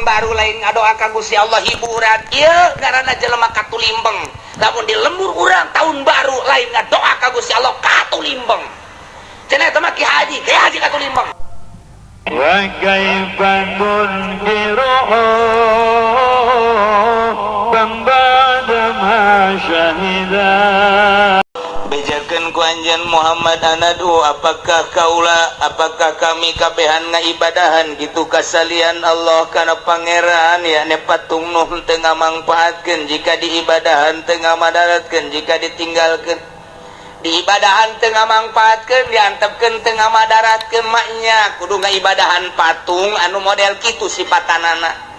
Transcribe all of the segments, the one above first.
baru lain ngadoa ka Gusti Allah hiburan. Ieu ngaranna jelema katulimbeng. Lamun di lembur urang tahun baru lain ngadoa ka Gusti Allah katulimbeng. Cenah eta mah ki haji katulimbeng. Wa kaifa tunkiru ba'da ma syahida. Bejakeun ku anjeun Muhammad anadu apakah kaula apakah kami kabehan ngaibadahan kitu kasalian Allah kana pangeran yakni patung nu teu ngamangpaatkeun jika diibadahan teu ngamadaratkeun jika ditinggalkeun diibadahan teu ngamangpaatkeun diantepkeun teu ngamadaratkeun maknya kudu ngaibadahan patung anu model kitu sipatanana.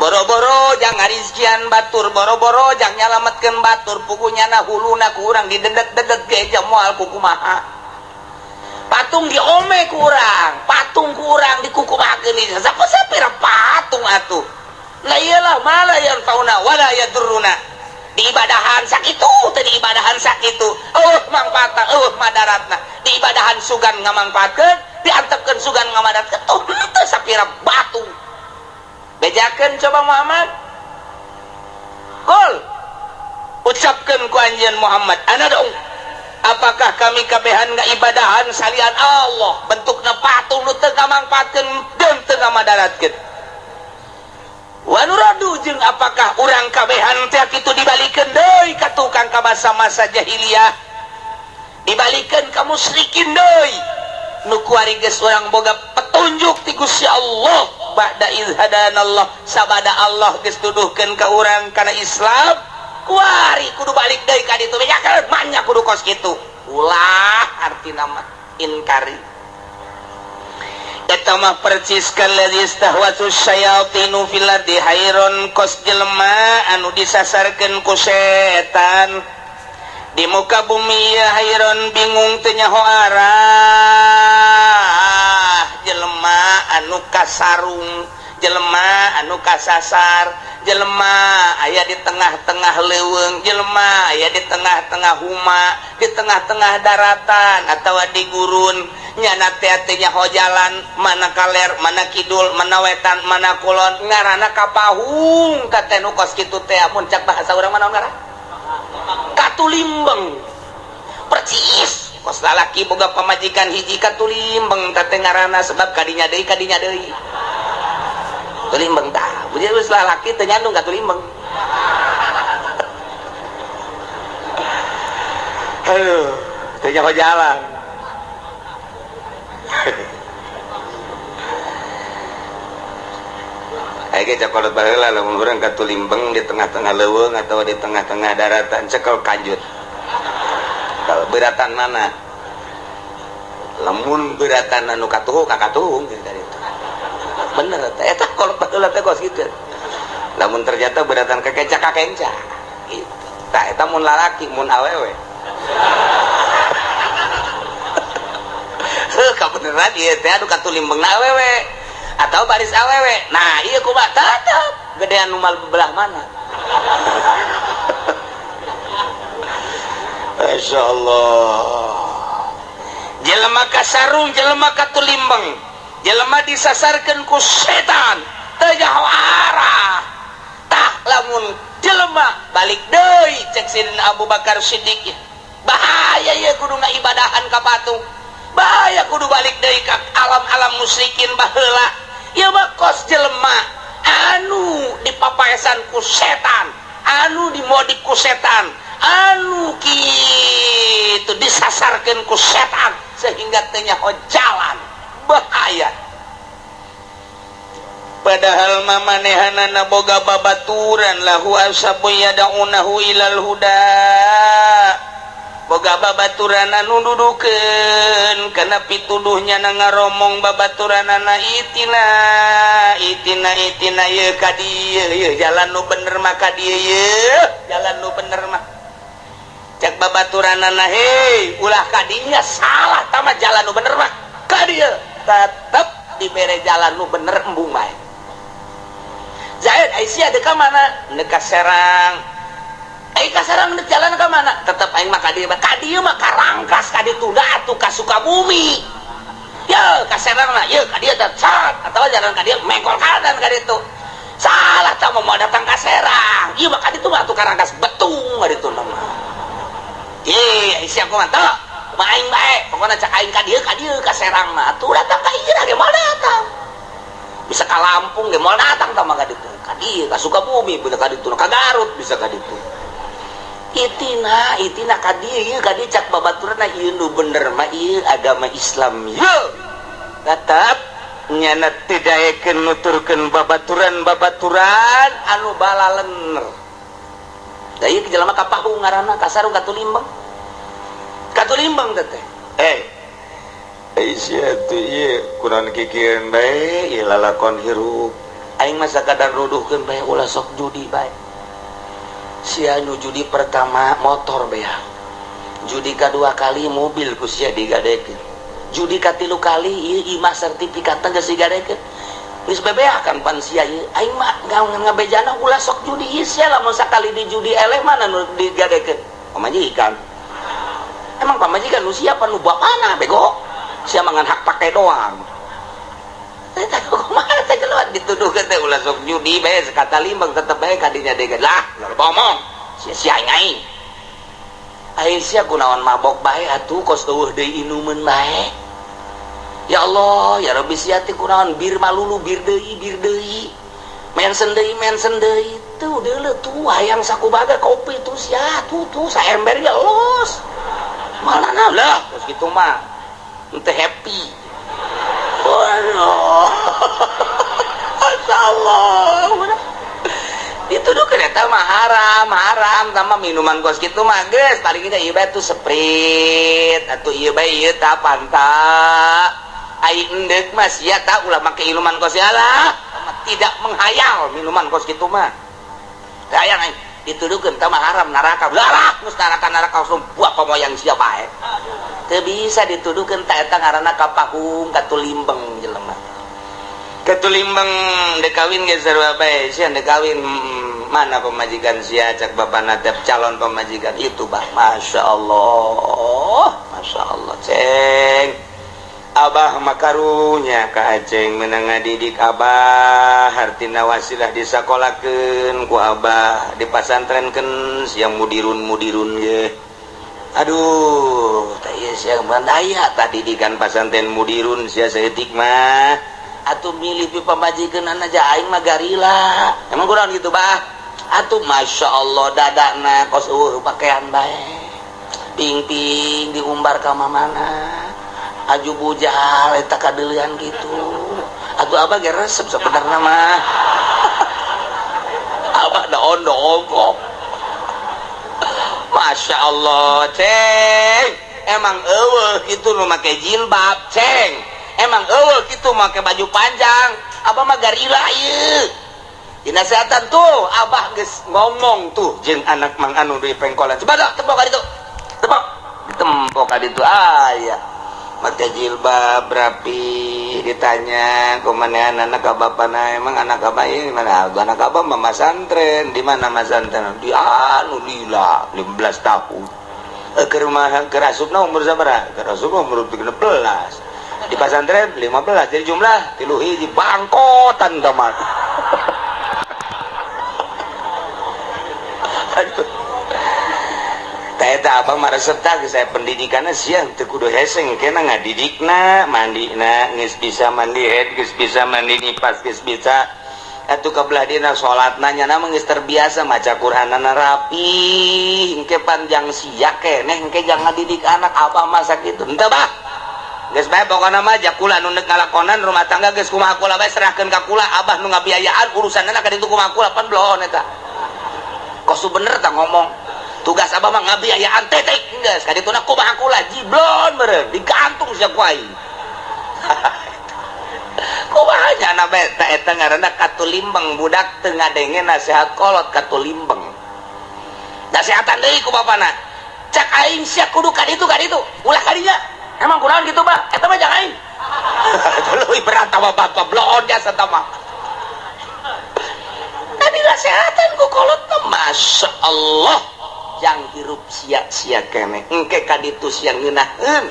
Boro-boro jang ngarizkian batur, boro-boro jang nyalametkeun batur, pugunya na huluna ku urang didedek-dedek ge moal kukumaha. Patung diome ku urang, patung ku urang dikukumahakeun di sapira patung atuh. Lah iyalah mala yanfauna wala yadurruna. Diibadahan sakitu teh diibadahan sakitu. Eueuh mangpaatna, eueuh madaratna. Diibadahan sugan ngamangpaatkeun, diantepkeun sugan ngamadaratkeun, tuh teu sapira batu. Bejakeun coba Muhammad. Kul ucapkeun ku anjeun Muhammad, ana dong. Apakah kami kabehan ngaibadahan salian Allah bentukna patung nu teu ngamangpaatkeun deung teu ngamadaratkeun. Wa nuradu jeung apakah urang kabehan teh kitu dibalikeun deui ka tukang ka masa-masa jahiliyah. Dibalikeun ka musyrikin deui. Nu kuari geus urang boga petunjuk ti Gusti Allah ba'da iz hadanallah sabada Allah geus tuduhkeun ka urang kana Islam kuari kudu balik deui ka ditu bejakeun manya kudu kos kitu ulah artina mah inkari eta mah percis kalladzi istahwatu syayatinu fil ardi hayron kos jelema anu disasarkeun ku setan di muka bumi ya hayron bingung teu nyaho arah jelema anu kasarung jelema anu kasasar jelema aya di tengah-tengah leuweung jelema aya di tengah-tengah huma di tengah-tengah daratan atawa di gurun nyana teh teu nyaho jalan mana kaler mana kidul mana wetan mana kulon ngaranna kapahung ka teh nu kos kitu teh mun cak bahasa urang mah naon ngaran katulimbeng percis kos lalaki boga pamajikan hiji katulimbeng teh ngaranna sebab kadinya deui tulimbeng tah bujur geus lalaki teu nyandung katulimbeng. Aduh teu nyaho jalan. Ayo cakolot baheula lamun urang katulimbeng di tengah-tengah leuweung atau di tengah-tengah daratan cekel kanjut. Kalau beratan mana? Lamun beratan anu katuhu ka katuhung gitu tadi. Bener teh eta kolot baheula teh kos kitu. Lamun ternyata beratan kakenca kakenca gitu. Tah eta mun lalaki mun awewe. Heuh kabeneran ieu teh anu katulimbengna awewe atau baris awewe. Nah iya kumaha tetep gedean nu belah mana. Masya Allah. Jelema kasarung jelema katulimbeng jelema disasarkeun ku setan teu nyaho arah. Tah lamun jelema balik deui cek Sidina Abu Bakar Siddiq bahaya ieu kudu ngaibadahan ka patung bahaya kudu balik deui ka alam-alam musyrikin baheula. Ieu mah kos jelema anu dipapaesan ku setan anu dimodik ku setan anu kitu disasarkeun ku setan sehingga teu nyaho jalan bahaya. Padahal mamanehanana boga babaturan lahu ashabu yad'unahu ilal huda boga babaturan anu dudukeun kana pituduhnya na ngaromong babaturanana itina itina itina ieu ka dieu ieu jalan nu bener mah ka dieu ieu jalan nu bener mah cek babaturanana hei ulah ka dinya salah tama jalan nu bener mah ka dieu tetep dibere jalan nu bener embung bae. Zaid Aisyah deuk ka mana deuk ka Serang ai ka Serang deuk jalan ka mana tetep aing mah ka dieu mah ka Rangkas ka ditu da atuh ka Sukabumi. Ya ka Serang na, ye ka dieu teh sat atawa jalan ka dieu mengkol kanan ka ditu. Salah tah mau datang ka Serang. Ieu mah ka ditu mah atuh Karangkas Betung ka ditu mah. Ye, sia kumaha teh? Kumaha aing bae, pokona cak aing ka dieu ka Serang mah atuh datang ka ieu ge moal datang. Bisa ka Lampung ge moal datang tah mah ka ditu. Ka dieu ka Sukabumi bisa ka ditu, ka Garut bisa ka ditu. Itina itina ka dieu ieu ka dieu cak babaturna ieu nu bener mah ieu agama Islam ieu. Tetap nyana teu daekeun nuturkeun babaturan-babaturan anu balalener. Da ieu jelema ka pahung ngaranna kasarung katulimbang. Katulimbang teh. Sia teh ieu kunaon kikieun bae ieu lalakon hirup. Aing mah sakadar nuduhkeun bae ulah sok judi bae. Sia nu judi pertama motor bea. Judi kadua kali mobil ku sia digadekeun. Judi katilu kali ieu imah sertifikat geus digadekeun. Geus bebeakan pan sia ieu. Aing mah ngabejana ulah sok judi ieu sia lamun sakali di judi eleh mana nu digadekeun? Pamajikan. Emang pamajikan nu siapa nu bapana bego? Sia mangan hak pakai doang. Eta kumaha teh keluar dituduhkeun teh ulah sok judi bae sakata limbang tetep bae kadinya degan. Lah, ngomong sia-sia aing aing. Aing sia kunaon mabok bae atuh kos eueuh deui inumeun bae. Ya Allah, ya Rabbi sia teh kunaon bir malulu bir deui bir deui. Mensen deui tuh deuleu tuh hayang sakubaga kopi tuh sia tuh tuh saember ya los. Malana lah kos kitu mah. Henteu happy. Waduh. Masyaallah. Dituduhkeun eta mah haram, haram sama minuman kos kitu mah geus paling ge ieu bae tuh Sprite atuh ieu bae ieu tah Fanta. Ai endek mah sia tah ulah make minuman kos lah. Tidak menghayal minuman kos kitu mah. Teu hayang aing dituduhkeun tah mah haram neraka. Lah geus neraka-neraka langsung buah pamoyang sia bae. Teu bisa dituduhkeun tah eta ngaranna kapahung katulimbeng jelema. Katulimbeng dek kawin ge sarua bae sia dek kawin mana pemajikan sia cak bapana teh calon pemajikan itu bah masyaallah masyaallah ceng abah makarunya ka aceng meunang ngadidik abah hartina wasilah disakolakeun ku abah dipasantrenkeun sia mudirun-mudirun ge aduh teh ieu sia mandaya tadi didikan pasantren mudirun sia saeutik mah atuh milih pi pamajikan aja aing mah garila emang kurang gitu bah atuh masya Allah dadana kos eueuh pakaian bae ping-ping diumbar ka mamana aju bujal eta kadeulean gitu atuh abah ge resep sebenarna mah abah daon doongkok masya Allah ceng emang eueuh kitu nu make jilbab ceng emang eueuh kitu make baju panjang abah mah garila ieu dinasehatan tuh abah geus ngomong tuh jeung anak mang anu di pengkolan coba dah tepok ka ditu tepok ditempok ka ditu aya make jilbab rapi ditanya kumaha anak bapana emang anak abah ieu mana anak abah mah masantren di mana masantren di anu lila 15 tahun keur mah keur asupna umur sabaraha keur asupna umur 13 di pasantren 15 jadi jumlah 3 hiji bangkotan tamat. Aduh. Teh abang mah resep tah geus aya pendidikanna sia teu kudu heseng kena ngadidikna, mandina geus bisa mandi head geus bisa mandi nipas geus bisa atuh kabelah dina salatna nya mah geus terbiasa maca Qur'anana rapi engke panjang sia keneh engke jangan ngadidik anak abah mah sakitu henteu bah. Geus bae pokona mah jakula nu neuk ngalakonan rumah tangga geus kumaha kula bae serahkeun ka kula abah nu ngabiayaan urusanna ka ditu kumaha kula pan bloon eta. Kos bener tah ngomong. Tugas abah mah ngabiayaan titik geus ka dituna kumaha kula jiblon meureun digantung sia ku aing. Kumaha nya na bae ta eta ngaranna katulimbeng budak teu ngadenge nasihat kolot katulimbeng. Nasehatan deui ku bapana. Cak aing sia kudu ka ditu ulah ka dinya. Emang kurang gitu bah, eta mah jangan aing. Leuwih berat mah bapak bloon jasa mah. Tadi nasehatan ku kolot mah masya Allah. Jang hirup sia-sia keneh. Engke ka ditu sia ngeunaheun.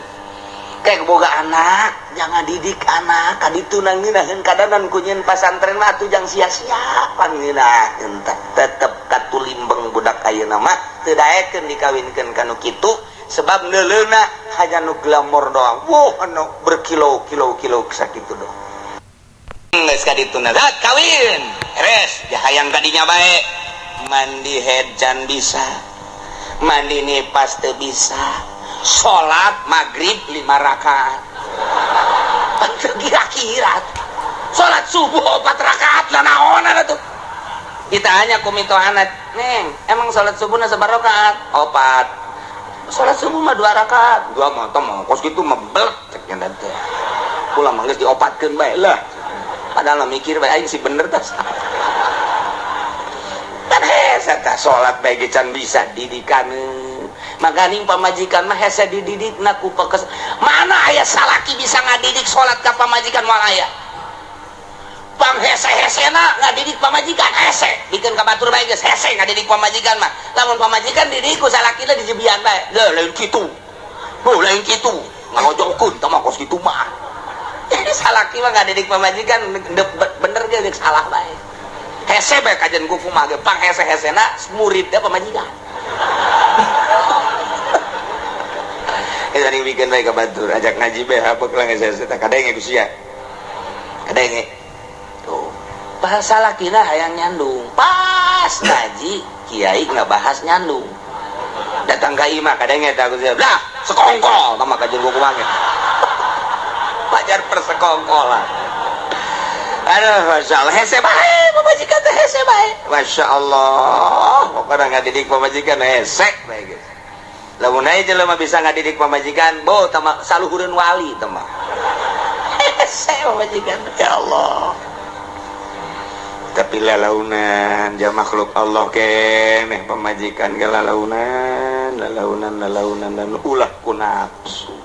Kayak boga anak, jangan didik anak, kaditu nangeunaheun kadanan ku nyieun pasantren mah atuh jang sia-sia pangeunaheun teh. Tetep katulimbeng budak ayeuna mah teu daekeun dikawinkeun ka nu kitu sebab neuleuna hanya nu glamor doang. Wah, anu berkilo-kilo-kilo sakitu doang. Geus kadituna kawin, beres, hayang kadinya bae. Mandi head can bisa, mandi nipas teu bisa, salat maghrib 5 rakaat. Kira-kira salat subuh 4 rakaat lah naonan atuh. Kita hanya ku mitohana, "Neng, emang salat subuhna sabaraha rakaat?" 4. Salat subuh mah 2 rakaat. Dua mah teh mah kos kitu mah belek cek nya teh. Ulah mah geus diopatkeun bae lah. Padahal mikir bae aing sih bener tah. Kan hese tah salat bae ge can bisa didikan. Makaning pamajikan mah hese dididik na ku pekes. Mana aya salaki bisa ngadidik salat ka pamajikan moal aya. Pang hese-hesena ngadidik pamajikan hese. Bikeun ka batur bae geus hese ngadidik pamajikan mah. Lamun pamajikan didik ku salakina dijebian bae. Leuh lain kitu. Heuh lain kitu. Ngagojokeun tah mah kos kitu mah. Jadi salaki mah ngadidik pamajikan bener ge geus salah bae. Hese bae kajian kuku mah ge pang hese-hesena muridna pamajikan. Sering bikin bae ka batur ajak ngaji bae hapek lah hese-hese tah kadenge ku sia. Kadenge. Tuh. Bahasa salakina hayang nyandung. Pas ngaji kiai ngabahas nyandung. Datang ka imah kadenge tah ku sia. Lah, sekongkol tah mah kajian kuku mah. Pajar persekongkolan. Aduh, Masya Allah, hese bae, pamajikan teh hese bae. Masya Allah, pokoknya ngadidik pamajikan hese bae geus. Lamun aya jelema bisa ngadidik pamajikan, bo tama saluhureun wali teh mah. Hese pamajikan, ya Allah. Tapi lalaunan ja makhluk Allah keneh pamajikan ge lalaunan, lalaunan, lalaunan dan ulah ku nafsu.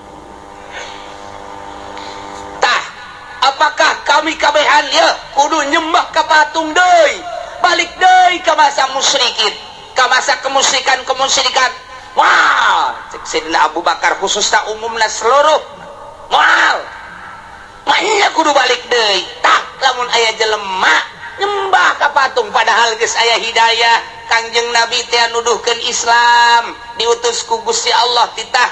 Apakah kami kabehan ya kudu nyembah ka patung deui, balik deui ka masa musyrikin, ka masa kemusyrikan-kemusyrikan. Wah, cek Sayyidina Abu Bakar khususna umumna seluruh moal. Manya kudu balik deui. Tah lamun aya jelema nyembah ka patung padahal geus aya hidayah, Kangjeng Nabi teh nuduhkeun Islam, diutus ku Gusti Allah titah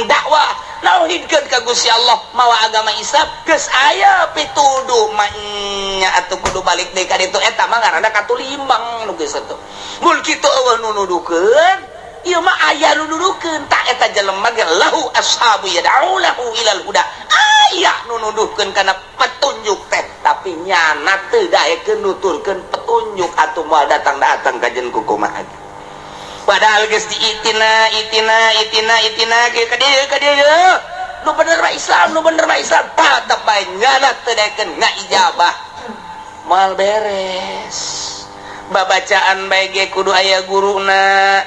dakwah nauhidkeun ka Gusti Allah mawa agama Islam geus aya pituduh manya atuh kudu balik deui ka ditu eta mah ngaranna katulimbang nu geus atuh. Mun kitu eueuh nu nuduhkeun ieu mah aya nu nuduhkeun tah eta jelema ge lahu ashabu yad'ulahu ilal huda. Aya nu nuduhkeun kana petunjuk teh tapi nyana teu daekeun nuturkeun petunjuk atuh moal datang-datang ka jeung kukumaha. Padahal geus diitina itina itina itina ge ka dieu nu bener mah Islam, nu bener mah Islam tetep bae nyana teu daekeun ngaijabah moal beres. Babacaan bae ge kudu aya guruna,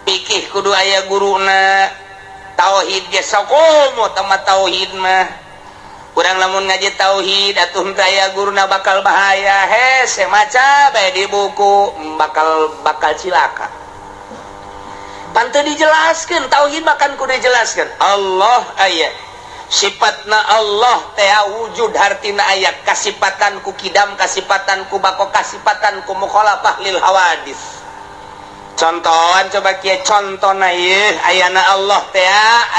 fikih kudu aya guruna, tauhid ge sakomo tama tauhid mah. Urang lamun ngaji tauhid atuh teu aya guruna bakal bahaya hese maca bae di buku bakal cilaka. Pan teu dijelaskeun tauhid makan kudu dijelaskeun. Allah aya sifatna Allah teh wujud hartina aya kasipatan ku kidam, kasipatan ku bako, kasipatan ku mukhalafah lil hawadis. Contohan coba kieu contona ieu ayana Allah teh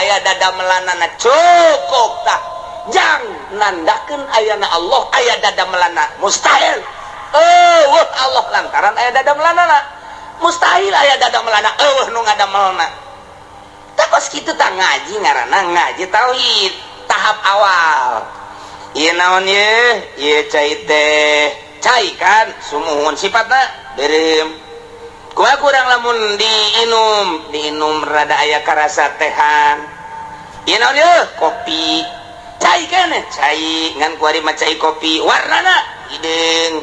aya dada melanana cukup tah. Jang nandakeun ayana Allah aya dada melana mustahil. Eueuh Allah lantaran aya dada melanana. Mustahil aya dada melana eueuh nu ngadamelna. Tah kos kitu tah ngaji ngaranna ngaji tauhid tahap awal. Ieu naon ieu? Ieu cai teh. Cai kan sumuhun sifatna beureum. Kumaha kurang lamun diinum, diinum rada aya karasa tehan. Ieu naon ieu? Kopi. Cai kan? Cai ngan kuari mah cai kopi warnana hideung.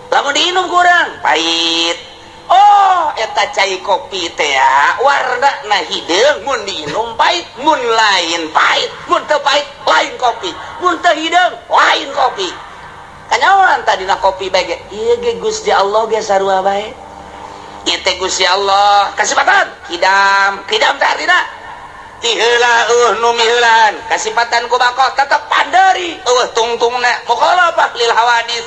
Lamun diinum kurang pahit. Oh, eta cai kopi teh warnana hideung mun diinum pahit, mun lain pahit, mun teu pahit lain kopi, mun teu hideung lain kopi. Kanyawan tadina kopi bae ge. Ieu ge Gusti Allah ge sarua bae. Ieu teh Gusti Allah kasipatan kidam, kidam teh artina Ti heula eueuh nu miheulaan kasipatan ku bako tetep panderi eueuh tungtungna mukhalafah lil hawadis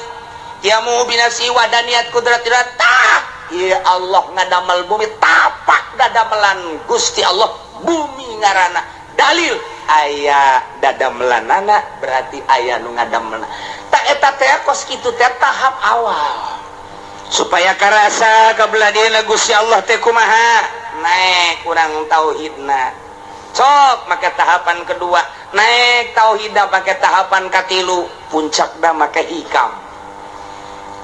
qiyamu binafsi wa daniyat qudratillah tah ieu Allah ngadamel bumi tapak dadamelan Gusti Allah bumi ngaranna dalil aya dadamelanana berarti aya nu ngadamelna tah eta teh kos kitu teh tahap awal supaya karasa kabelah dieuna Gusti Allah teh kumaha naek urang tauhidna sok make tahapan kedua naik tauhidna make tahapan katilu puncakna make hikam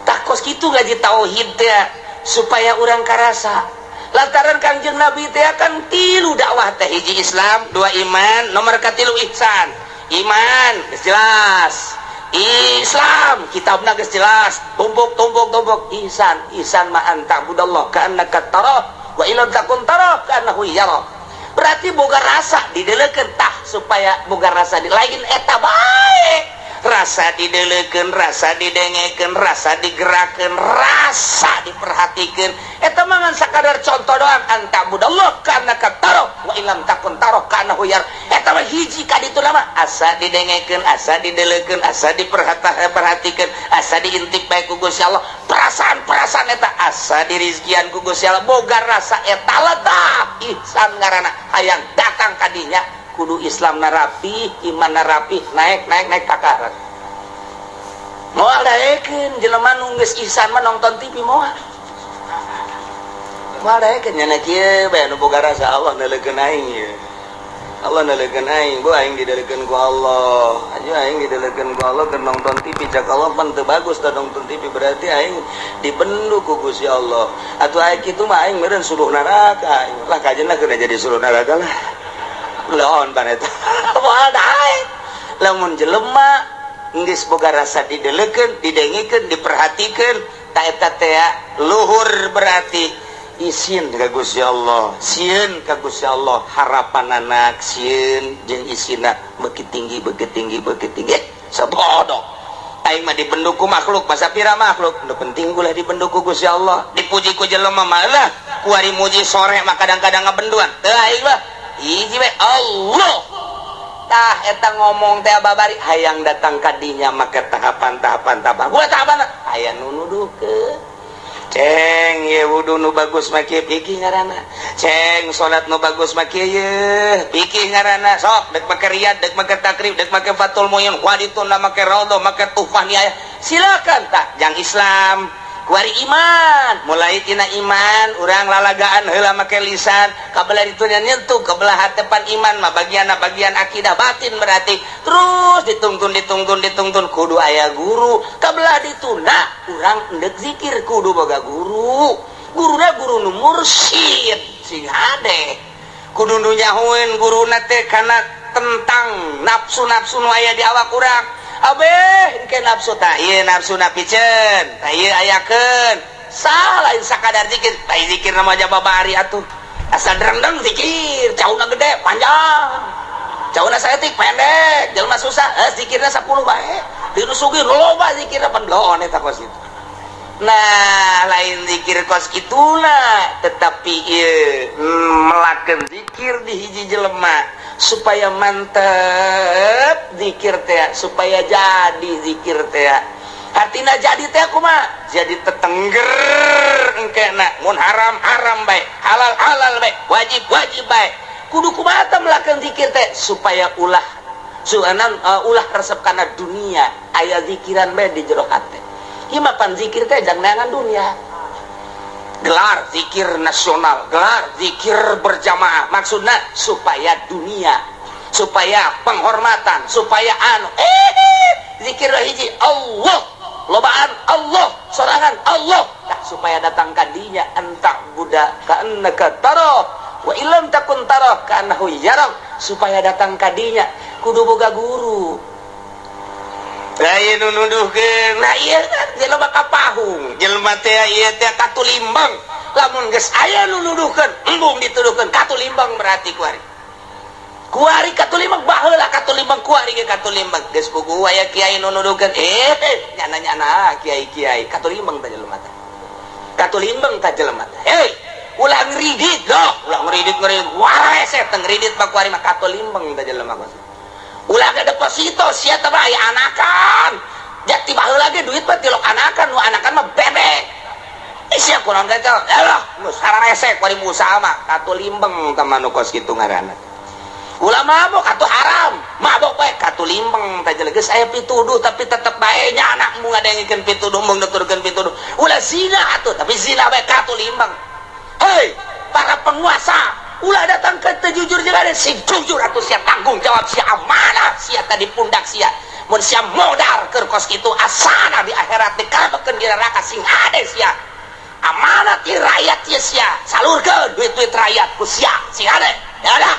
tah kos kitu ngaji tauhid teh supaya urang karasa lantaran Kangjeng Nabi teh kan tilu dakwah teh hiji Islam dua iman nomor katilu ihsan iman geus jelas Islam kitabna geus jelas tumpuk tumpuk tumpuk ihsan ihsan ma anta budallah ka'annaka tarah wa illam takun tarah ka'annahu yara berarti boga rasa didelekeun tah supaya boga rasa di lain eta bae rasa didelekeun rasa didengekeun rasa digerakkeun rasa diperhatikeun eta mah ngan sakadar contoh doang anta budallah ka'annaka tarah wa illam takun tarah ka'annahu yara eta mah hiji ka ditu mah asa didengekeun asa didelekeun asa diperhatikeun asa diintip bae ku Gusti Allah perasaan-perasaan eta asa dirizkian ku Gusti Allah boga rasa eta letah ihsan ngaranna hayang datang ka dinya kudu Islam narapi iman narapi naik naik naik takaran moal daekeun jelema nu geus ihsan mah nonton TV moal moal daekeun nya kieu bae nu boga rasa Allah neuleukeun aing ieu Allah neuleukeun aing bu aing didelekeun ku Allah aju aing didelekeun ku Allah keur nonton TV cak Allah pan teu bagus tah nonton TV berarti aing dibendu ku Gusti Allah atuh aing kitu mah aing meureun suluh neraka aing lah kajenna keur jadi suluh neraka lah laon pan eta moal daek lamun jelema geus boga rasa didelekeun didengikeun diperhatikeun ta eta teh luhur berarti isin ka Gusti Allah sieun ka Gusti Allah harapan anak sieun jeung isina beuki tinggi beuki tinggi beuki tinggi sabodoh aing mah dibendu ku makhluk masa pira makhluk nu penting ulah dibendu ku Gusti Allah dipuji ku jelema mah lah kuari muji sore mah kadang-kadang ngabenduan teu aing mah hiji we Allah tah eta ngomong teh babari hayang datang ka dinya make tahapan-tahapan tahapan gua tahapan aya nu nuduhkeun ceng ye wudu nu bagus mah kieu pikih ngaranna ceng salat nu bagus mah kieu ye pikih ngaranna sok dek make riyad dek make takrib dek make fatul muin wadituna make raudhah make tuhfah niaya silakan tak jang Islam kuari iman mulai tina iman urang lalagaan heula make lisan kabelah ditu nyentuh kabelah hatepan iman mah bagian bagian akidah batin berarti terus ditungtun ditungtun ditungtun kudu aya guru kabelah dituna urang endek zikir kudu boga guru guruna guru nu mursyid sing hade kudu nu nyahoeun guruna teh kana tentang nafsu-nafsu nu aya di awak urang abeh engke nafsu tah ieu nafsuna piceun tah ieu ayakeun sah lain sakadar zikir tah zikir nama aja babari atuh asa drengdeng zikir cauna gede panjang cauna saeutik pendek jelema susah zikirna 10 bae di nu sugih loba zikirna pendoon eta kos kitu nah lain zikir kos kituna tetapi ieu melakeun zikir di hiji jelema supaya mantep zikir teh supaya jadi zikir teh artina jadi teh kumaha jadi tetengger engkena mun haram haram bae halal halal bae wajib wajib bae kudu kumaha teh melakeun zikir teh supaya ulah suanan ulah resep kana dunia aya zikiran bae di jero hate ieu mah pan zikir teh jang neangan dunia gelar zikir nasional gelar zikir berjamaah maksudna supaya dunia supaya penghormatan supaya anu zikir hiji Allah lobaan Allah sorangan Allah tah supaya datang ka dinya anta buddha ka'annaka tarah wa illam takun tarah ka'annahu yarak supaya datang ka dinya kudu boga guru lain nu nuduhkeun nah ieu kan jelema kapahung jelema teh ieu teh katulimbang lamun geus aya nu nuduhkeun embung dituduhkeun katulimbang berarti kuari kuari katulimbang baheula katulimbang kuari ge katulimbang geus puguh aya kiai nu nuduhkeun nyana-nyana kiai-kiai katulimbang teh jelema teh katulimbang teh jelema teh hei Ulah ngeridit loh, ulah ngeridit warese teu ngeridit mah kuari mah katolimbeng teh jelema kos. Ulah ke deposito sia teh mah aya anakan. Jati baheula ge duit mah tilok anakan, nu anakan mah bebek. Sia kurang gagal. Alah, geus sararese kuari usaha mah katolimbeng teh mah nu kos kitu ngaranna. Ulah mabok atuh haram, mabok bae katulimbeng teh geus aya pituduh tapi tetep bae nya anakmu ngadengikeun pituduh mung nuturkeun pituduh. Ulah zina atuh tapi zina bae katulimbeng. Hei, para penguasa, ulah datang ke teu jujur jeung ada sing jujur atuh sia tanggung jawab sia amanah sia tadi pundak sia. Mun sia modar keur kos kitu asana di akhirat dikabekeun di neraka sing hade sia. Amanah ti rakyat ieu sia, salurkeun duit-duit rakyat ku sia sing hade. Ya dah.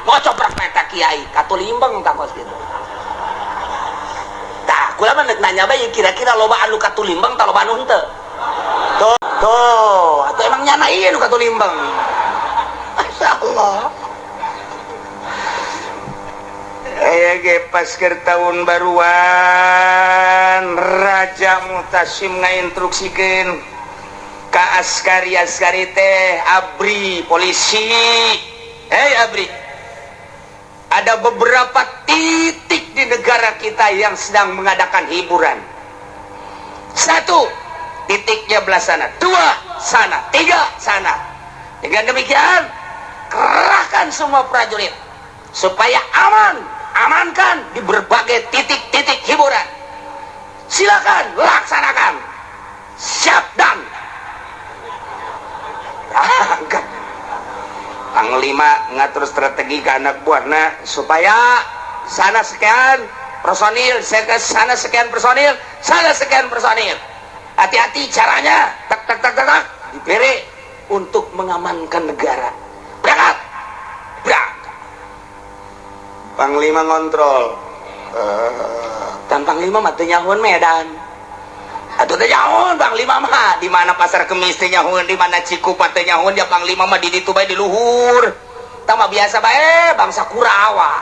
Ngocoprak meta kiai katulimbeng tak kos kitu. Tah, kula mah nek nanya bae kira-kira loba anu katulimbeng ta loba anu henteu. Tuh, tuh, atuh emang nyana ieu nu katulimbeng. Masyaallah. Aya ge pas keur taun baruan Raja Mutasim ngainstruksikeun ka askari-askari teh ABRI polisi. Hei ABRI, ada beberapa titik di negara kita yang sedang mengadakan hiburan. Satu, titiknya belah sana. Dua, sana. Tiga, sana. Dengan demikian, kerahkan semua prajurit supaya aman, amankan di berbagai titik-titik hiburan. Silakan laksanakan. Siap dan. Angkat. Panglima ngatur strategi ke anak buahna supaya sana sekian personil, sana sekian personil, sana sekian personil. Hati-hati caranya, tak tak tak tak tak, diberi untuk mengamankan negara. Berangkat, berangkat. Panglima ngontrol. Dan Panglima mah teu nyahoeun Medan. Atuh teu nyahoeun Panglima mah di mana Pasar Kemis teu nyahoeun, di mana Cikupa teu nyahoeun, ya Panglima mah di ditu bae di luhur. Tah mah biasa bae bangsa Kurawa.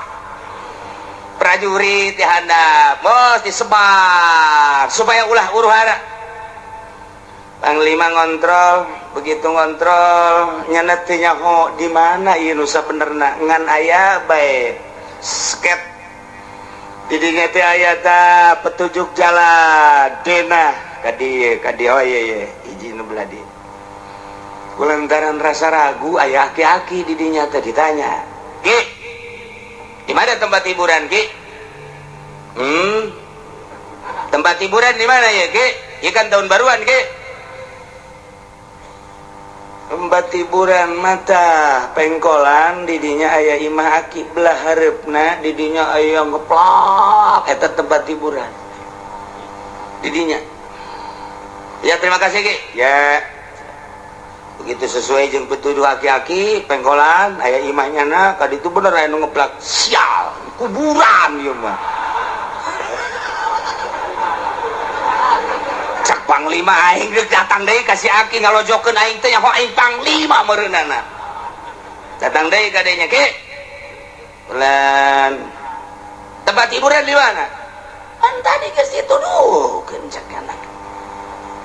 Prajurit di handap, bos disebar supaya ulah huru-hara. Panglima ngontrol, begitu ngontrol nyana teu nyaho di mana ieu nu sabenerna ngan aya bae sket. Didinya teh aya ta petunjuk jalan denah ka dieu ka dieu, oh iya iya hiji nu belah dieu. Kulantaran rasa ragu aya aki-aki didinya teh ditanya, "Ki, di mana tempat hiburan, Ki?" Tempat hiburan di mana ya, Ki? Ieu kan tahun baruan, Ki. Tempat hiburan mata pengkolan didinya aya imah aki belah hareupna didinya aya ngeplak eta tempat hiburan didinya. Ya terima kasih Ki. Ya begitu sesuai jeung petunjuk aki-aki pengkolan aya imahnya na kaditu bener aya nu ngeplak, sial kuburan ieu mah. Cak Panglima aing geus datang deui ka si aki ngalojokeun aing teh nyaho aing Panglima meureunana. Datang deui ka dinya Ki. Bulan tempat hiburan di mana? Kan tadi geus dituduhkeun cak anak.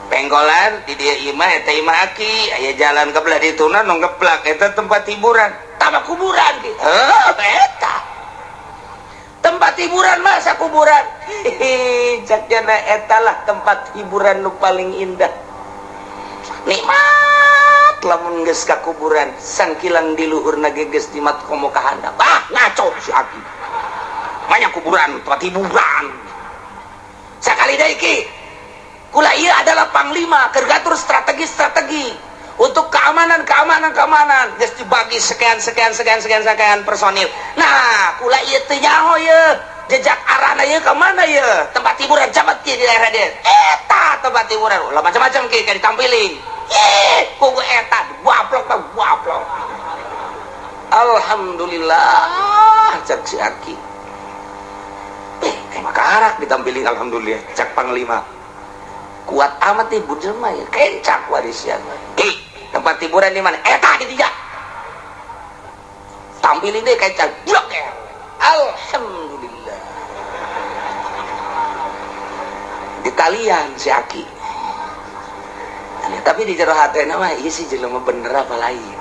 Pengkolan di dieu imah eta imah aki aya jalan ka belah dituna nu ngeplak eta tempat hiburan. Tama kuburan Ki. Heuh eta. Tempat hiburan masa kuburan. Hihi, cak jana etalah tempat hiburan nu paling indah. Nikmat lamun geus ka kuburan, sangkilang di luhurna ge geus dimat komo ka handap. Ah, ngaco si aki. Banyak kuburan, tempat hiburan. Sakali deui Ki. Kula ieu adalah panglima keur ngatur strategi-strategi untuk keamanan, keamanan, keamanan. Geus dibagi sekian, sekian, sekian, sekian, sekian personil. Nah, kula ieu teu nyaho ieu. Jejak arahna ieu ka mana ieu? Tempat hiburan camat di daerah dieu. Eta tempat hiburan. Ulah macam-macam ki ka ditampiling. Ih, kugu eta waplok tah waplok. Alhamdulillah cak si aki. Makarak ditampiling alhamdulillah cak panglima. Kuat amat ibu jelema ya, kencak warisian. Ki, tempat hiburan di mana? Eta di tiga. Tampilin deh kencak. Blok ya. Alhamdulillah. Di talian si aki. Aneh, tapi di jero hatena mah ieu si jelema bener apa lain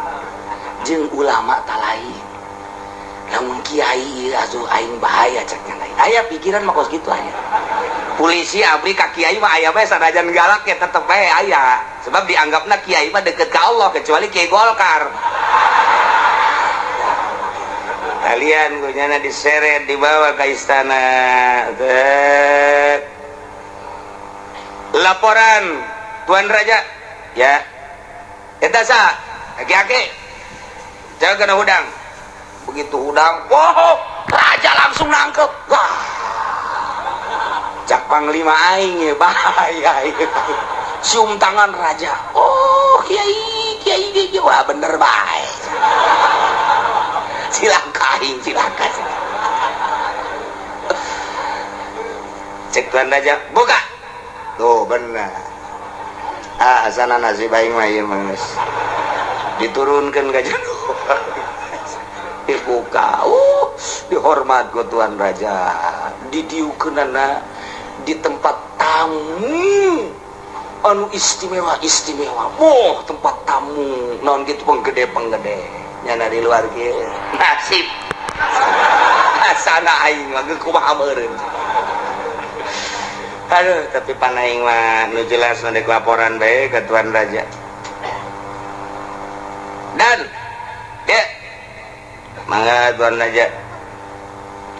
jeung ulama ta lain lamun kiai ieu asuh aing bahaya cek nya lain aya pikiran mah kos kitu aya polisi abri ka kiai mah aya bae sanajan galak ya tetep bae aya sebab dianggapna kiai mah deket ka Allah kecuali kiai Golkar. Kalian gunyana diseret dibawa ke istana. Laporan Tuan Raja ya eta sa aki-aki jaga kena hudang. Begitu hudang, wow, raja langsung nangkep. Wah, cak panglima aing ya bahaya. Cium tangan raja. Oh kiai kiai kiai, wah bener bae. Cilaka aing, cilaka. Cek Tuan Raja, buka. Tuh bener. Ah, asana nasib aing mah ieu mah geus. Diturunkeun ka jero. Dibuka. Dihormat ku Tuan Raja. Didiukeunana di tempat tamu anu istimewa istimewa. Wah, tempat tamu naon kitu penggede-penggede. Nyana di luar kieu. Nasib. Asana aing mah geus kumaha meureun. Aduh, tapi panaing mah nu jelas nu dek laporan bae ke Tuan Raja. Dan ya mangga Tuan Raja.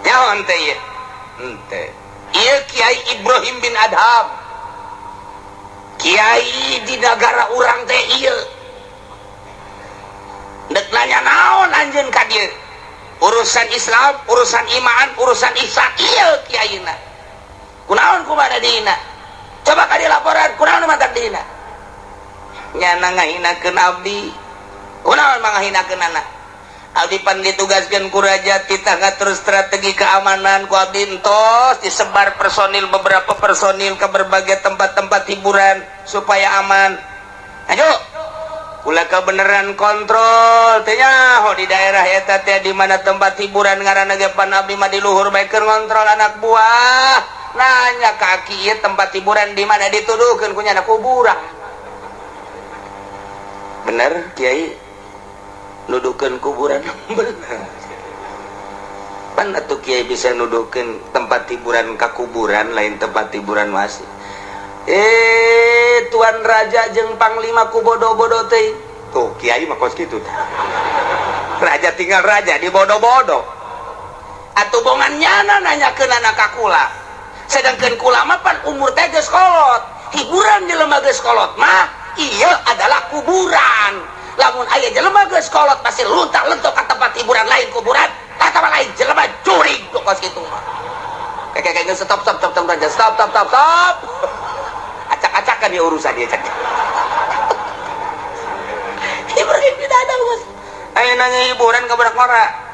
Nyaho ente ieu? Ente. Ieu Kiai Ibrahim bin Adham. Kiai di negara urang teh ieu. Dek nanya naon anjeun ka dieu? Urusan Islam, urusan iman, urusan ihsan ieu kiaina. Kunaon kumaha dihina? Coba ka laporan kunaon mantak dihina? Nyana ngahinakeun abdi. Kunaon mangahinakeun anak? Abdi pan ditugaskeun ku raja titah ngatur strategi keamanan ku abdi entos disebar personil beberapa personil ke berbagai tempat-tempat hiburan supaya aman. Ayo ulah kebenaran kontrol teh nyaho di daerah eta teh di mana tempat hiburan ngaranna ge pan abdi mah di luhur bae keur ngontrol anak buah. Nanya kaki ieu tempat hiburan di mana dituduhkeun ku nyana kuburan. Bener kiai nuduhkeun kuburan? Bener. Pan atuh kiai bisa nuduhkeun tempat hiburan ka kuburan lain tempat hiburan masih. Tuan Raja jeung panglima ku bodoh-bodoh teh. Tuh kiai mah kos kitu. Raja tinggal raja di bodoh-bodoh. Atuh bongan nyana nanyakeun anak ka kula. Sedangkan kula mah pan umur teh geus kolot. Hiburan jelema geus kolot mah ieu adalah kuburan. Lamun aya jelema geus kolot pasti luntak-lentok ka tempat hiburan lain kuburan, atawa lain jelema jurig tuh kos kitu mah. Kayak stop stop stop stop stop stop stop stop. Acak-acakan ya urusan dia cak. Hiburan tidak ada bos. Ayo nanya hiburan ke budak ngora.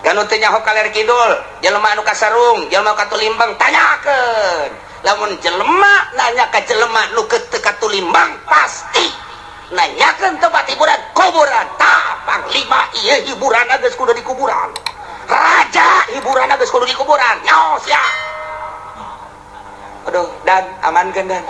Kanu teu nyaho kaler kidul, jelema anu kasarung, jelema katulimbang tanyakeun. Lamun jelema nanya ka jelema nu teu katulimbang pasti nanyakeun tempat hiburan kuburan. Tah panglima ieu hiburan geus kudu di kuburan. Raja hiburan geus kudu di kuburan. Nyaho sia. Aduh, dan amankan dan.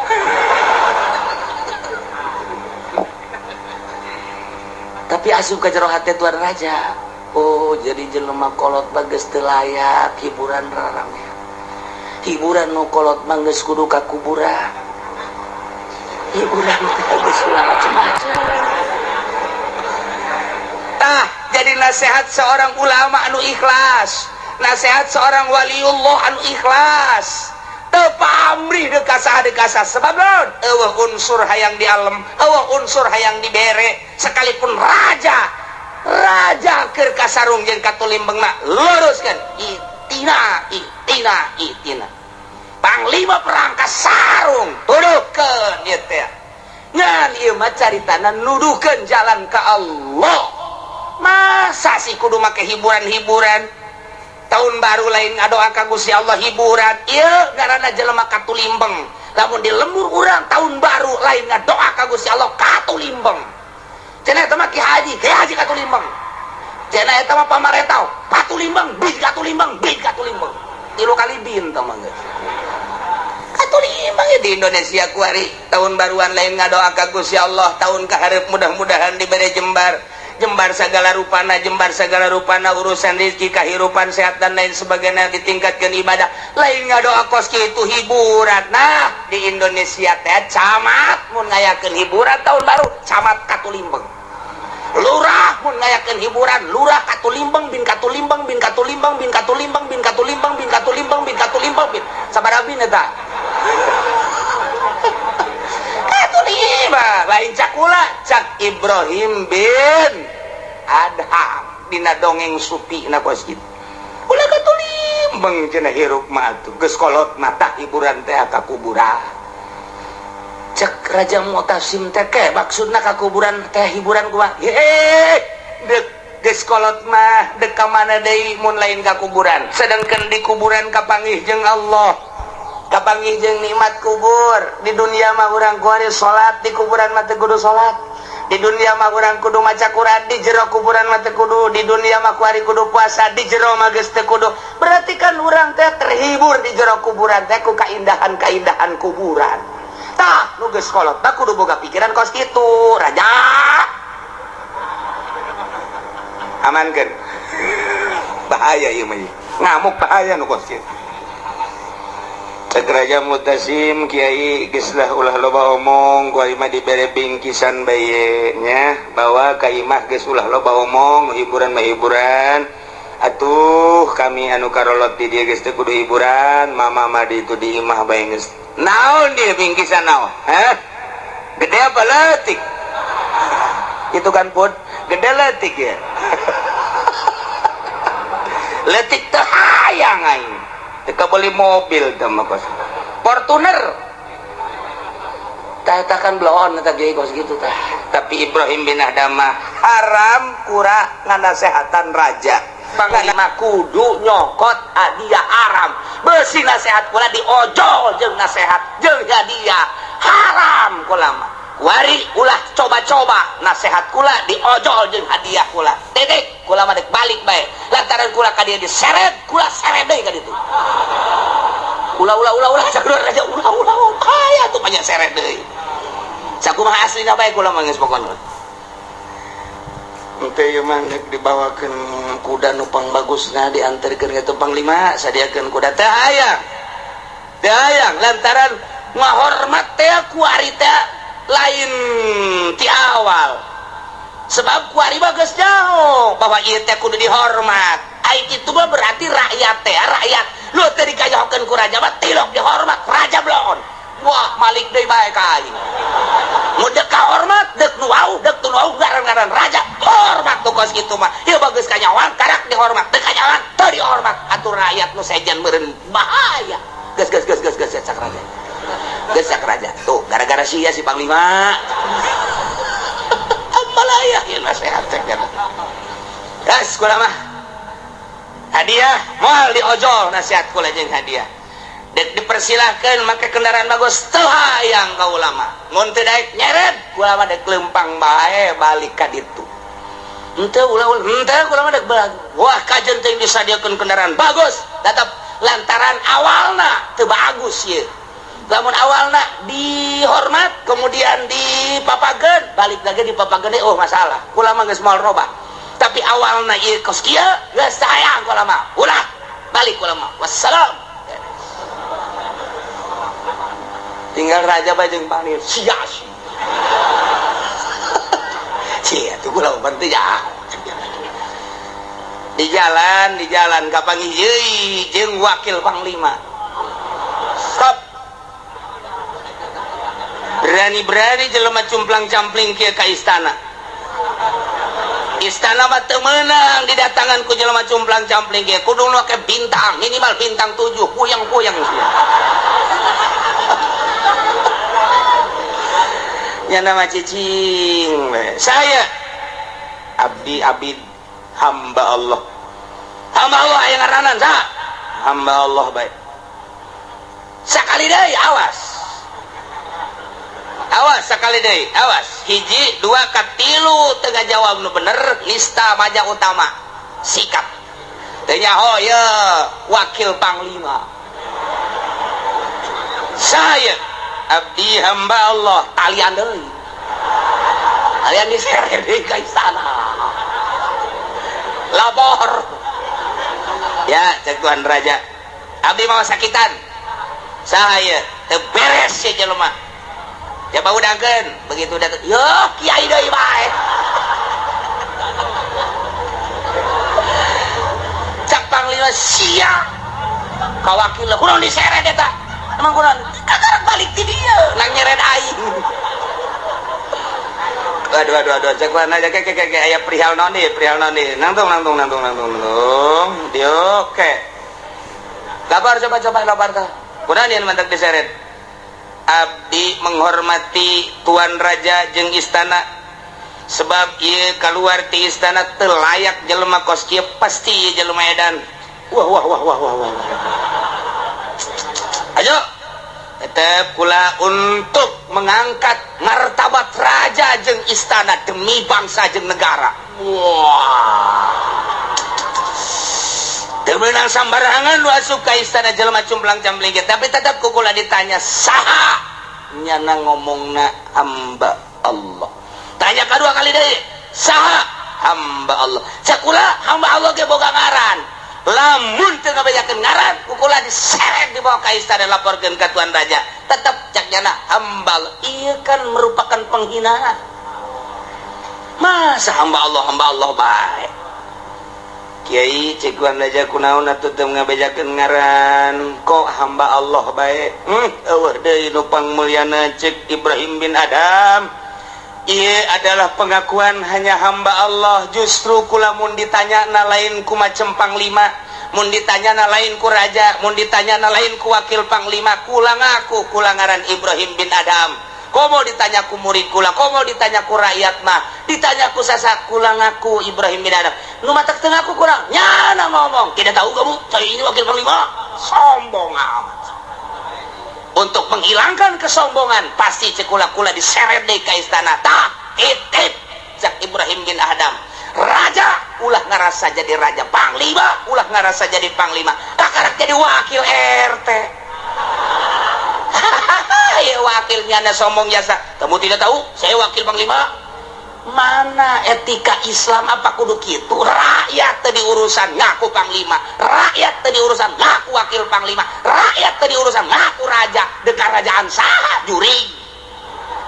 Tapi asup ka jero hate Tuan Raja. Oh, jadi jelema kolot mah geus teu layak hiburan raramnya. Hiburan nu kolot mah geus kudu ka kuburan. Hiburan teh geus macam-macam. Tah, jadi nasihat seorang ulama anu ikhlas, nasihat seorang waliullah anu ikhlas. Teu pamrih deuk ka saha deuk ka saha sebab naon? Eueuh unsur hayang di alem, eueuh unsur hayang dibere, sekalipun raja. Raja keur kasarung jeung katulimbengna luruskeun itina itina itina. Panglima perang kasarung tuduhkeun ieu teh. Ngan ieu mah caritana nuduhkeun jalan ka Allah. Masa sih kudu make hiburan-hiburan? Tahun baru lain ngadoa ka Gusti Allah hiburan. Ieu ngaranna jelema katulimbeng. Lamun di lembur urang tahun baru lain ngadoa ka Gusti Allah katulimbeng. Cenah eta mah Ki Haji katulimbeng. Cenah eta mah pamarentah katulimbeng, bin katulimbeng, bin katulimbeng. 3 kali bin tah mah geus. Katulimbang ya di Indonesia kuari tahun baruan lain ngadoa ka Gusti Allah tahun kaharep mudah-mudahan diberi jembar jembar segala rupana jembar segala rupana urusan rezeki kehidupan sehat dan lain sebagainya ditingkatkan ibadah lain ngadoa kos kitu hiburan. Nah di Indonesia teh camat mun ngayakeun hiburan tahun baru camat katulimbang, lurah mun ngayakeun hiburan lurah katulimbang bin katulimbang bin katulimbang bin katulimbang bin katulimbang bin katulimbang bin katulimbang bin sabaraha bin eta katulimbang lain cakula cak Ibrahim bin Adham dina dongeng supi na kos kitu ulah katulimbang cenah hirup mah atuh geus kolot mata hiburan teh ka kuburan. Cek Raja Mu'tasim teh maksudna ka kuburan teh hiburan kumaha? Heeh, dek geus kolot mah dek ka mana deui mun lain ka kuburan. Sedangkan di kuburan kapanggih jeung Allah, kapanggih jeung nikmat kubur. Di dunia mah urang kuari salat, di kuburan mah teu kudu salat. Di dunia mah urang kudu maca Quran, di jero kuburan mah teu kudu. Di dunia mah kuari kudu puasa, di jero mah geus teu kudu. Berarti kan urang teh terhibur di jero kuburan teh ku kaindahan-kaindahan kuburan. Tah nu geus kolot tah kudu boga pikiran kos kitu raja amankeun bahaya ieu mah ngamuk bahaya nu kos kitu. Cek Raja Mu'tasim kiai geus lah ulah loba omong ku aing mah dibere bingkisan bae nya bawa ka imah geus ulah loba omong hiburan mah hiburan atuh kami anu karolot di dieu geus teu kudu hiburan mama mah di itu di imah bae geus naon dia bingkisan naon? Hah? Gede apa leutik? Itu kan pun gede leutik ya. Leutik teh hayang aing. Teu beli mobil teh mah kos. Fortuner. Tah eta kan bloon eta ge kos kitu tah. Tapi Ibrahim bin Adham haram kura nganasehatan raja. Panglima kudu nyokot hadiah haram. Besi nasehat kula diojol jeung nasehat jeung hadiah haram kula mah. Wari ulah coba-coba nasehat kula diojol jeung hadiah kula. Titik kula mah dek balik bae. Lantaran kula ka dieu diseret, kula seret deui ka ditu. Ulah ulah ulah ulah sakulah raja ulah ulah kaya tuh banyak seret deui. Sakumaha aslina bae kula mah geus pokona. Ente ieu mah rek dibawakeun kuda nu pangbagusna dianterkeun ka panglima sadiakeun kuda teh hayang. Teh hayang lantaran ngahormat teh kuari teh lain ti awal. Sebab kuari mah geus jauh bahwa ieu teh kudu dihormat. Ai kitu mah berarti rakyat teh rakyat. Lu teh dikayahokeun ku raja mah tilok dihormat raja bloon. Wah malik deui bae ka aing. Mun dek kahormat dek nu wau dek nu wau ngaran-ngaran raja hormat tuh kos kitu mah. Ieu bagus kanyawan karak dihormat teu kanyawan teu dihormat atuh rakyat nu sejen meureun bahaya. Geus geus geus geus geus cak raja. Geus cak raja. Tuh gara-gara sia si panglima. Amalaya ieu nasehat cek kana. Geus kula mah. Hadiah moal diojol nasihat kula jeung hadiah. Dek dipersilahkan make kendaraan bagus teu hayang ka ulama. Mun teu daek nyeret kula mah dek leumpang bae balik ka ditu. Henteu ulah ulah henteu kula mah dek balik. Wah kajen teh disadiakeun kendaraan bagus tetep lantaran awalna teu bagus ieu. Lamun awalna dihormat kemudian dipapageun balik lagi dipapageun oh masalah. Kula mah geus moal robah. Tapi awalna ieu kos kieu geus teu hayang kula mah. Ulah balik kula mah. Wassalam. Tinggal raja bajeng panir sia sia. Cia tuh kula bantu ya. Di jalan kapanggih deui jeung wakil panglima. Stop. Berani-berani jelema cumplang-campling kieu ka istana. Istana mah teu meunang didatangan ku jelema cumplang-campling kieu. Kudu make bintang, minimal bintang 7, puyeng-puyeng sia. Nya nama cicing saya abdi abid hamba Allah. Hamba Allah aya ngaranan saha? Hamba Allah bae. Sakali deui awas. Awas sakali deui, awas. Hiji, dua, katilu teu ngajawab nu bener nista maja utama. Sikap. Teu nyaho ye wakil panglima. Saya abdi hamba Allah talian deui. Talian diseret deui ka istana. Lapor. Ya, cek Tuan Raja. Abdi mau sakitan. Saya teu beres si jelema. Coba udangkeun, begitu datang, yo kiai deui bae. Cak panglima sia. Ka wakil kunaon diseret eta? Emang kunaon? Kakarak balik ti dieu, nang nyeret aing. Aduh aduh aduh, cek mana aja ke ke ke aya perihal naon deui, perihal naon deui. Nangtung nangtung nangtung nangtung nangtung. Dieu ke. Kabar coba coba kabar tah. Kunaon ieu mantak diseret? Abdi menghormati Tuan Raja jeung istana sebab ieu keluar ti istana teu layak jelema kos kieu pasti ieu jelema edan. Wah wah wah wah wah wah. Ayo tetep kula untuk mengangkat martabat raja jeung istana demi bangsa jeung negara. Wah. Teu meunang sambarangan nu asup ka istana jelema cumplang-campling tapi tetep ku kula ditanya saha nyana ngomongna hamba Allah. Tanya kadua kali deui, saha hamba Allah. Cek kula hamba Allah ge boga ngaran. Lamun teu ngabejakeun ngaran, ku kula diseret dibawa ka istana laporkeun ka Tuan Raja. Tetep cak nyana hamba Allah. Ieu kan merupakan penghinaan. Masa hamba Allah bae. Kiai cek Tuan Raja kunaon atuh teu ngabejakeun ngaran, kok hamba Allah bae. Eueuh deui nu pangmulyana cek Ibrahim bin Adam. Ieu adalah pengakuan hanya hamba Allah. Justru kula mun ditanya na lain ku macem panglima, mun ditanya na lain ku raja, mun ditanya na lain ku wakil panglima, kula ngaku kula ngaran Ibrahim bin Adam. Komo ditanya ku murid kula, komo ditanya ku rakyat mah, ditanya ku sasak kula ngaku Ibrahim bin Adam. Nu matak teu ngaku kurang, nyana ngomong, tidak tahu kamu, saya ini wakil panglima. Sombong amat. Untuk menghilangkan kesombongan, pasti cekula-kula diseret deui ka istana. Tah, titip cak Ibrahim bin Adam. Raja ulah ngarasa jadi raja, panglima ulah ngarasa jadi panglima, kakarak jadi wakil RT. Ya wakilnya anda sombong jasa. Kamu tidak tahu, saya wakil panglima. Mana etika Islam apa kudu kitu? Rakyat tadi urusan ngaku panglima, rakyat tadi urusan ngaku wakil panglima, rakyat tadi urusan ngaku raja, dekat kerajaan saha jurig.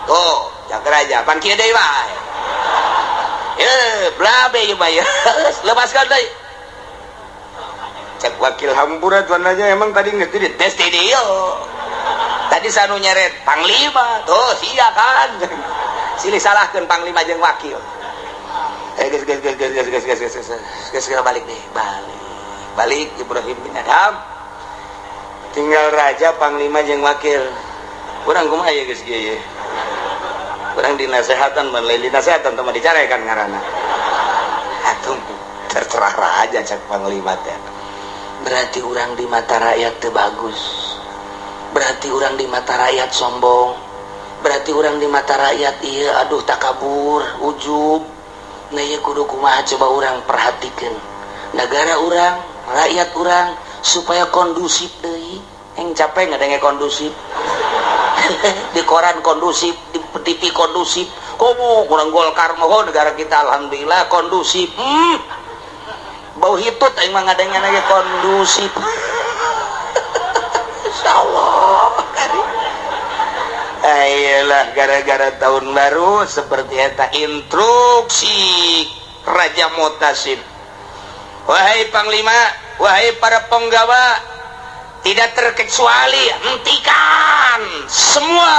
Tuh, jaga raja, pan kieu deui bae. Ye, blabe ieu mah ye. Lepaskan deui. Cek wakil hampura tuan raja emang tadi ngerti di tes di dieu. Tadi sanu nyeret panglima, tuh sia kan. Silih salahkeun panglima jeung wakil. Geus geus geus geus geus geus geus geus geus balik deh, balik. Balik Ibrahim bin Adam. Tinggal raja, panglima jeung wakil. Urang kumaha ye geus kieu ye? Urang dinasehatan, mun lain dinasehatan teh mah dicarekan ngaranna. Atuh terserah raja cek panglima teh. Berarti urang di mata rakyat teu bagus. Berarti urang di mata rakyat sombong. Berarti orang di mata rakyat iya aduh takabur, ujub. Nah iya kudu kumaha coba orang perhatikan negara orang, rakyat orang supaya kondusif deui. Yang capek ngadenge kondusif. Di koran kondusif, di TV kondusif. Komo kurang Golkar mah negara kita alhamdulillah kondusif. Bau hitut aing mah ngadenge lagi kondusif. Insyaallah. Ayolah gara-gara tahun baru seperti eta instruksi Raja Mutasim. Wahai panglima, wahai para penggawa, tidak terkecuali hentikan semua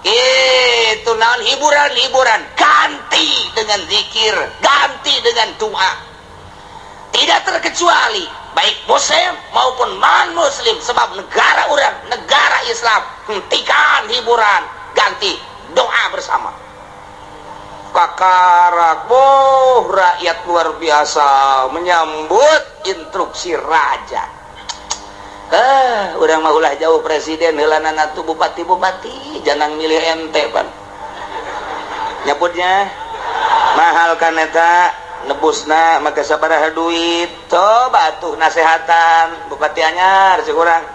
itu naon hiburan-hiburan, ganti dengan zikir, ganti dengan doa. Tidak terkecuali baik muslim maupun non muslim, sebab negara orang, negara Islam, hentikan hiburan, ganti doa bersama. Kakarak, oh rakyat luar biasa menyambut instruksi raja. Urang mah ulah jauh presiden heulanan atuh bupati-bupati jangan milih ente pan. Nyebutnya mahal kan eta nebusna maka sabaraha duit. Coba atuh nasehatan bupati anyar cek urang.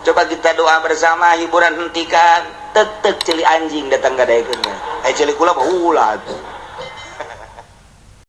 Coba kita doa bersama, hiburan hentikan. Tek tek, ceuli anjing datang ka daekeun. Ai ceuli kula mah ulah atuh.